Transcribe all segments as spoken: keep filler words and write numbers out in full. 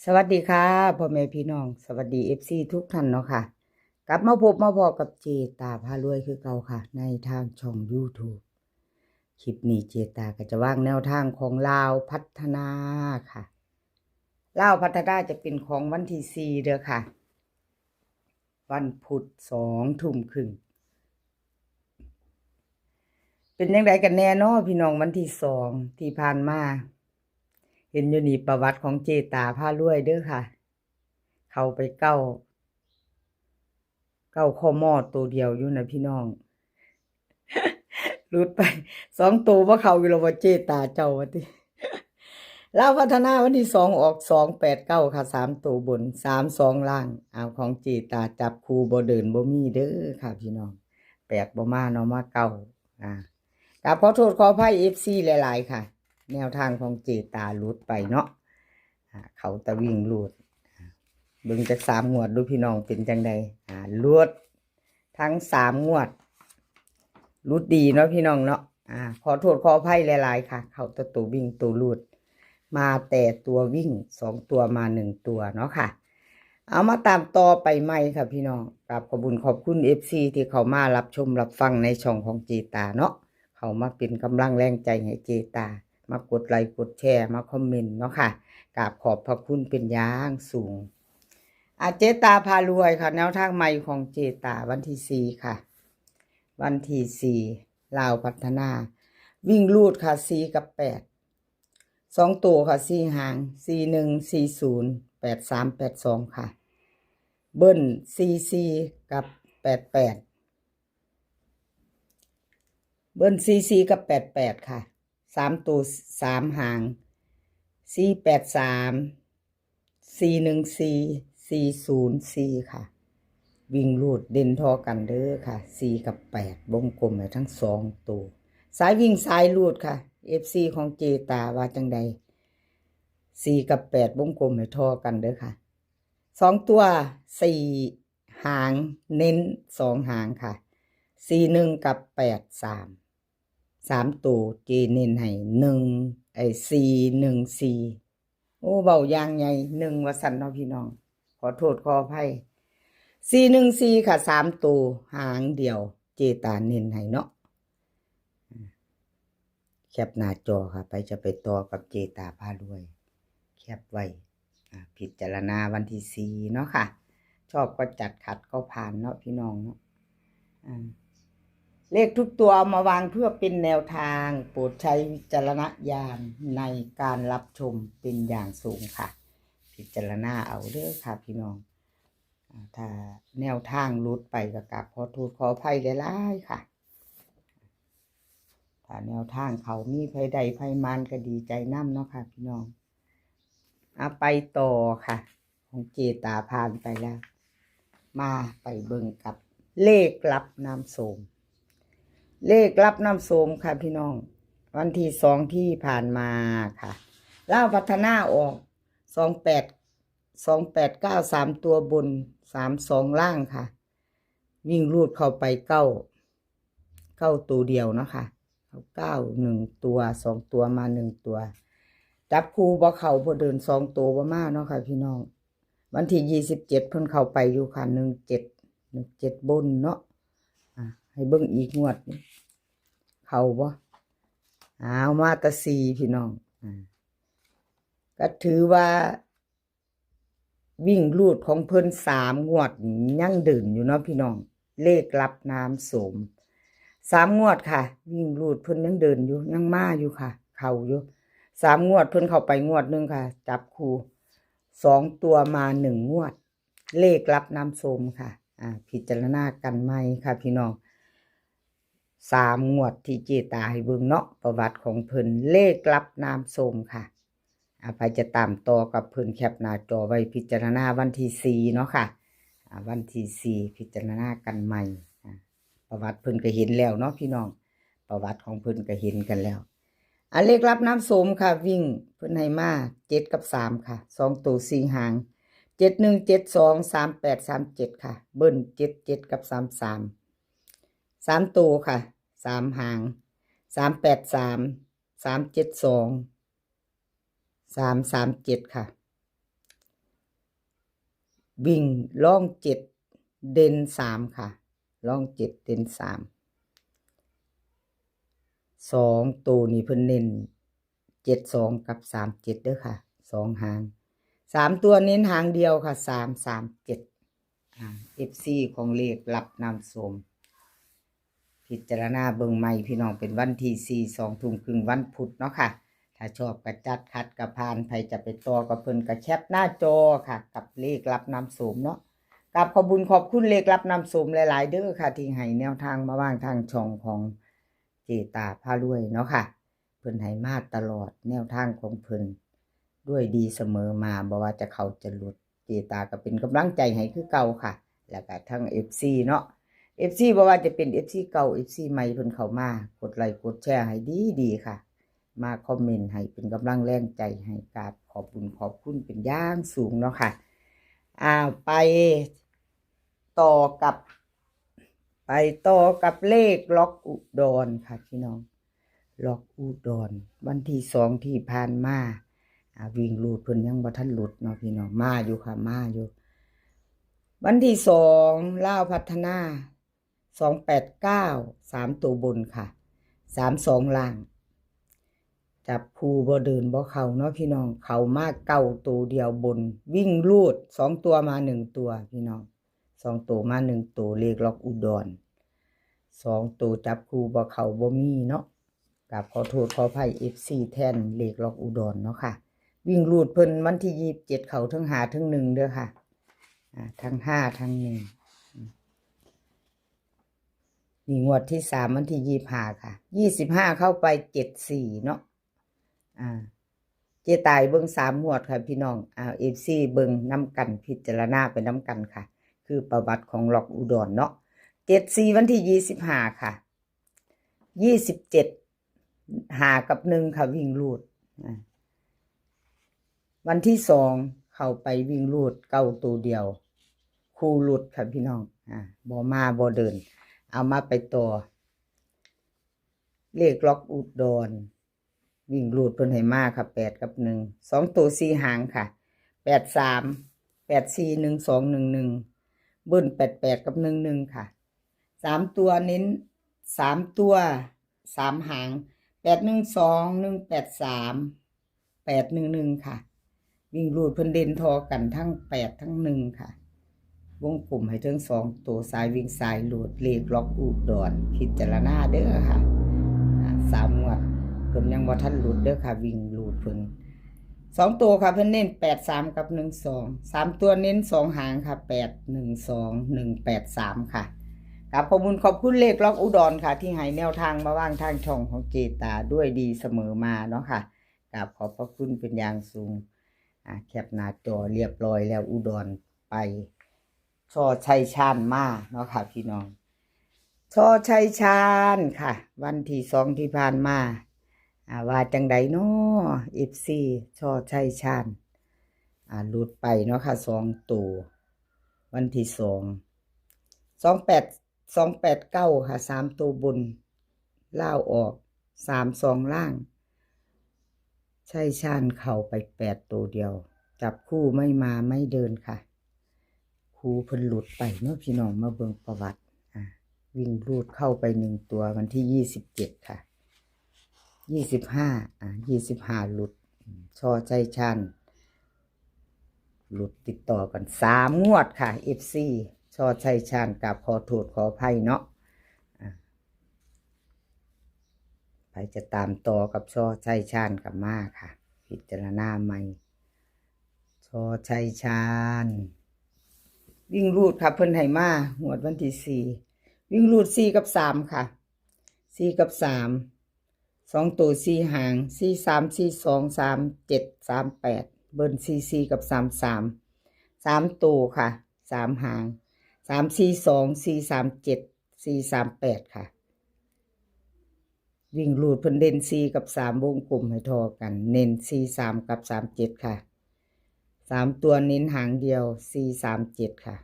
สวัสดีค่ะ พ่อแม่พี่น้อง สวัสดี เอฟซี ทุกท่านเนาะค่ะ กลับมาพบมาพ้อกับเจตาพารวยคือเก่าค่ะ ในทางช่อง YouTube คลิปนี้เจตาก็จะวางแนวทางของลาวพัฒนาค่ะ ลาวพัฒนาจะเป็นของวันที่สี่เด้อค่ะ วันพุธสองทุ่มครึ่ง เป็นจั่งใดกันแน่เนาะพี่น้อง วันที่สองที่ผ่านมา เห็นอยู่นี่ประวัติของเจตาพารวยเด้อค่ะ เข้าไปเก้า เก้าข้อมอตัวเดียวอยู่นะพี่น้อง หลุดไปสองตัว บ่เข้าอยู่แล้วว่าเจตาเจ้าว่าติ ลาวพัฒนาวันที่สองออกสองแปดเก้าค่ะ สามตัวบน สามสองล่าง เอาของเจตาจับคู่บ่เดินบ่มีเด้อค่ะพี่น้อง แปดบ่มาเนาะ มาเก้า อ่า กราบขอโทษขออภัย เอฟซี หลายๆ ค่ะ แนวทางของเจตาหลุดไปเนาะ อ่า เขาตะวิ่งหลุด อ่า เบิ่งจักสามงวดดูพี่น้องเป็นจั่งใด อ่า หลุดทั้งสามงวด หลุดดีเนาะพี่น้องเนาะ อ่า ขอโทษขออภัยหลายๆ ค่ะ เขาตะตัววิ่งตัวหลุด มาแต่ตัววิ่งสองตัวมาหนึ่งตัวเนาะค่ะ เอามาตามต่อไปใหม่ค่ะพี่น้อง กราบขอบบุญขอบคุณ เอฟซี ที่เข้ามารับชมรับฟังในช่องของเจตาเนาะ เข้ามาเป็นกำลังแรงใจให้เจตา มากดไลค์กดแชร์ มาคอมเมนต์เนาะค่ะ กราบขอบพระคุณเป็นอย่างสูง อ่ะ เจตาพารวยค่ะ แนวทางใหม่ของเจตาวันที่สี่ค่ะ วันที่สี่ ลาวพัฒนา วิ่งรูดค่ะ สี่ กับ แปด สองตัวค่ะ สี่ หาง สี่ หนึ่ง สี่ ศูนย์ แปด สาม แปด สอง ค่ะ เบิ้ล สี่ สี่ กับ แปด แปด เบิ้ล สี่ สี่ กับ แปด แปด ค่ะ สามตัว สาม หาง สี่ แปด สาม สี่ หนึ่ง สี่ สี่ ศูนย์ สี่ ค่ะ วิ่งรูดเด่นท่อกันเด้อค่ะ สี่ กับ แปด วงกลมไว้ทั้งสองตัว สายวิ่งสายรูดค่ะ เอฟซี ของเจตาว่าจั่งใด สี่ กับ แปด วงกลมไว้ท่อกันเด้อค่ะ สองตัว สี่ หาง เน้นสองหางค่ะ สี่ หนึ่ง กับ แปด สาม สามตัวเจเน้นให้ หนึ่ง ไอ้ สี่ หนึ่ง สี่ โอ้ เว้าอย่างใหญ่ หนึ่ง ว่าซั่นเนาะพี่น้อง ขอโทษขออภัย สี่ หนึ่ง สี่ ค่ะ สามตัวหางเดียว เจตาเน้นให้เนาะ แคปหน้าจอค่ะ ไปจะไปต่อกับเจตาพารวย แคปไว้ อ่า พิจารณาวันที่สี่เนาะค่ะ ชอบก็จัด ขัดก็ผ่านเนาะพี่น้องเนาะ อ่า เลขทุกตัวเอามาวางเพื่อเป็นแนวทาง โปรดใช้วิจารณญาณในการรับชมเป็นอย่างสูงค่ะ พิจารณาเอาเด้อค่ะพี่น้อง อ่า ถ้าแนวทางหลุดไปก็กราบขอโทษขออภัยหลายๆ ค่ะ ถ้าแนวทางเขามีไผได้ไผมานก็ดีใจนำเนาะค่ะพี่น้อง อ่ะ ไปต่อค่ะ ของเจตาผ่านไปแล้ว มาไปเบิ่งกับเลขลับน้ำโสม เลขลับน้ำโสมค่ะพี่น้อง วันที่สองที่ผ่านมาค่ะ ลาวพัฒนาออก สองแปด สองแปดเก้า สามตัวบน สามสองล่างค่ะ วิ่งรูดเข้าไปเก้า เก้าตัวเดียวเนาะค่ะ เก้าหนึ่งตัว สองตัวมาหนึ่งตัว จับคู่บ่เข้า บ่เดินสองตัวบ่มาเนาะค่ะพี่น้อง วันที่ยี่สิบเจ็ดเพิ่นเข้าไปอยู่ค่ะ หนึ่งเจ็ด หนึ่งเจ็ด บนเนาะ อ่ะ ให้เบิ่งอีกงวดนี้ เข้าบ่ อ้าว มาแต่สี่พี่น้อง อ่า ก็ถือว่า วิ่งรูดของเพิ่นสามงวดนี่ยังเดินอยู่เนาะพี่น้อง เลขลับน้ำโสม สามงวดค่ะ วิ่งรูดเพิ่นยังเดินอยู่ ยังมาอยู่ค่ะ เข้าอยู่ สามงวดเพิ่นเข้าไปงวดหนึ่งค่ะ จับคู่ สองตัวมาหนึ่งงวด เลขลับน้ำโสมค่ะ อ่า พิจารณากันใหม่ค่ะพี่น้อง สามงวดที่เจตาให้เบิ่งเนาะ ประวัติของเพิ่น เลขลับน้ำโสมค่ะ อ่า ไผจะตามต่อกับเพิ่น แคปหน้าจอไว้พิจารณาวันที่สี่เนาะค่ะ อ่า วันที่สี่พิจารณากันใหม่ อ่า ประวัติเพิ่นก็เห็นแล้วเนาะพี่น้อง ประวัติของเพิ่นก็เห็นกันแล้ว อ่ะ เลขลับน้ำโสมค่ะ วิ่งเพิ่นให้มาเจ็ดกับสามค่ะ สองตัวสี่หาง เจ็ดหนึ่ง เจ็ดสอง สามแปด สามเจ็ด ค่ะ เบิ้ล เจ็ดเจ็ด กับ สามสาม สามตัวค่ะ สามหาง สามแปดสาม สามเจ็ดสอง สามสามเจ็ด ค่ะ วิ่งล่องเจ็ดเด่นสามค่ะ ล่องเจ็ดเด่นสาม สองตัวนี้เพิ่นเน้นเจ็ดสองกับสามเจ็ดเด้อค่ะ สองหาง สามตัวเน้นหางเดียวค่ะ สามสามเจ็ด อ่า เอฟซี ของเลขลับน้ำส้ม พิจารณาเบิ่งใหม่พี่น้อง เป็นวันที่สี่ สองทุ่มครึ่งวันพุธเนาะค่ะ ถ้าชอบก็จัด ขัดก็ผ่าน ไผจะไปต่อกับเพิ่นก็แคปหน้าจอค่ะ กับเลขลับน้ำส้มเนาะ กราบขอบบุญขอบคุณเลขลับน้ำส้มหลายๆเด้อค่ะ ที่ให้แนวทางมาวางทางช่องของเจตาพารวยเนาะค่ะ เพิ่นให้มาตลอด แนวทางของเพิ่นด้วยดีเสมอมา บ่ว่าจะเข้าจะหลุด เจตาก็เป็นกำลังใจให้คือเก่าค่ะ แล้วก็ทั้ง เอฟซี เนาะ เอฟซี บ่ว่าจะเป็น เอฟซี เก่า เอฟซี ใหม่เพิ่นเข้ามา กดไลค์กดแชร์ให้ดีๆค่ะ มาคอมเมนต์ให้เป็นกำลังแรงใจให้ กราบขอบบุญขอบคุณเป็นอย่างสูงเนาะค่ะ อ่า ไปต่อกับ ไปต่อกับเลขล็อกอุดรค่ะพี่น้อง ล็อกอุดร วันที่สองที่ผ่านมา อ่า วิ่งรูดเพิ่นยังบ่ทันหลุดเนาะพี่น้อง มาอยู่ค่ะ มาอยู่ วันที่สอง ลาวพัฒนา สองแปดเก้า สามตัวบนค่ะ สามสองล่าง จับคู่บ่เดินบ่เข้าเนาะพี่น้อง เข้ามาเก้าตัวเดียวบน วิ่งรูดสองตัวมาหนึ่งตัวพี่น้อง สองตัวมาหนึ่งตัว เลขล็อกอุดร สองตัวจับคู่บ่เข้าบ่มีเนาะ กราบขอโทษขออภัย เอฟซี แทนเลขล็อกอุดรเนาะค่ะ วิ่งรูดเพิ่นวันที่ยี่สิบเจ็ด เข้าทั้งห้าทั้งหนึ่งเด้อค่ะ อ่า ทั้งห้าทั้งหนึ่ง นี่งวดที่สาม วันที่ยี่สิบห้าค่ะ ยี่สิบห้าเข้าไปเจ็ดสี่เนาะ อ่า เจตาเบิ่งสามงวดค่ะพี่น้อง อ่า เอฟซี เบิ่งนำกัน พิจารณาไปนำกันค่ะ คือประวัติของล็อกอุดรเนาะ เจ็ดสี่ วันที่ยี่สิบห้าค่ะ ยี่สิบเจ็ด ห้ากับหนึ่งค่ะ วิ่งรูด อ่า วันที่สองเข้าไปวิ่งรูดเก้าตัวเดียว คู่หลุดค่ะพี่น้อง อ่า บ่มาบ่เดิน เอามาไปต่อ เลขล็อกอุดร วิ่งรูดเพิ่นให้มาค่ะ แปดกับหนึ่ง สองตัวสี่หางค่ะ แปดสาม แปดสี่ หนึ่งสอง หนึ่งหนึ่ง เบิ้ล แปดแปด กับ หนึ่งหนึ่ง ค่ะ สามตัวเน้น สามตัว สามหาง แปดหนึ่งสอง หนึ่งแปดสาม แปดหนึ่งหนึ่ง ค่ะ วิ่งรูดเพิ่นเด่นทอกันทั้งแปดทั้งหนึ่งค่ะ วงกลมให้ทั้งสองตัว สายวิ่งสายรูด เลขล็อกอุดร พิจารณาเด้อค่ะ อ่า สามงวดเพิ่นยังบ่ทันหลุดเด้อค่ะ วิ่งรูดเพิ่น สองตัวค่ะ เพิ่นเน้นแปดสาม กับ หนึ่งสอง สามตัวเน้นสองหางค่ะ แปดหนึ่งสอง หนึ่งแปดสาม ค่ะ กราบขอบคุณขอบคุณเลขล็อกอุดรค่ะ ที่ให้แนวทางมาวางทางช่องของเจตาด้วยดีเสมอมาเนาะค่ะ กราบขอบพระคุณเป็นอย่างสูง อ่า แคปหน้าจอเรียบร้อยแล้ว อุดรไป ชอชัยชาญมาเนาะค่ะพี่น้อง ชอชัยชาญค่ะ วันที่สองที่ผ่านมา อ่า ว่าจังใดเนาะ เอฟซี ชอชัยชาญ อ่า หลุดไปเนาะค่ะ สองตัว วันที่สอง สองแปด สองแปดเก้า ค่ะ สามตัวบน ลาวออก สามสอง ล่าง ชัยชาญเข้าไปแปดตัวเดียว จับคู่ไม่มาไม่เดินค่ะ คู่เพิ่นหลุดไปเนาะพี่น้อง มาเบิ่งประวัติ อ่า วิ่งรูดเข้าไปหนึ่งตัว วันที่ยี่สิบเจ็ดค่ะ ยี่สิบห้า อ่า ยี่สิบห้า หลุด ชอชัยชาญ หลุดติดต่อกันสามงวดค่ะ เอฟซี ชอชัยชาญ กราบขอโทษขออภัยเนาะ อ่า ไผจะตามต่อกับชอชัยชาญกับมาค่ะ พิจารณาใหม่ ชอชัยชาญ วิ่งรูดค่ะ เพิ่นให้มางวดวันที่สี่ วิ่งรูดสี่กับสามค่ะ สี่กับสาม สองตัวสี่หาง สี่สาม สี่สอง สามเจ็ด สามแปด เบิ้ล สี่สี่ กับ สามสาม สามตัวค่ะ สามหาง สามสี่สอง สี่สามเจ็ด สี่สามแปด ค่ะ วิ่งรูดเพิ่นเด่นสี่กับสาม วงกลมให้ทอกัน เน้นสี่สามกับสามเจ็ดค่ะ สามตัวเน้นหางเดียว สี่สามเจ็ด ค่ะ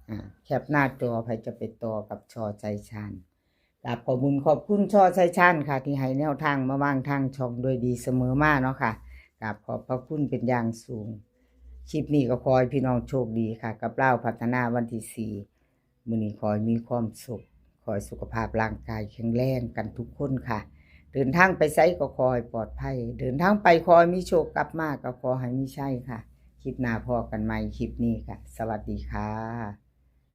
อ่า แคปหน้าจอ ไผจะไปต่อกับชอชัยชาญ กราบขอบคุณขอบคุณชอชัยชาญค่ะ ที่ให้แนวทางมาวางทางช่องด้วยดีเสมอมาเนาะค่ะ กราบขอบพระคุณเป็นอย่างสูง คลิปนี้ก็ขอให้พี่น้องโชคดีค่ะ กับลาวพัฒนาวันที่สี่ มื้อนี้ขอให้มีความสุข ขอให้สุขภาพร่างกายแข็งแรงกันทุกคนค่ะ เดินทางไปไสก็ขอให้ปลอดภัย เดินทางไปขอให้มีโชค กลับมาก็ขอให้มีชัยค่ะ คลิปหน้าพ้อกันใหม่ คลิปนี้ค่ะ สวัสดีค่ะ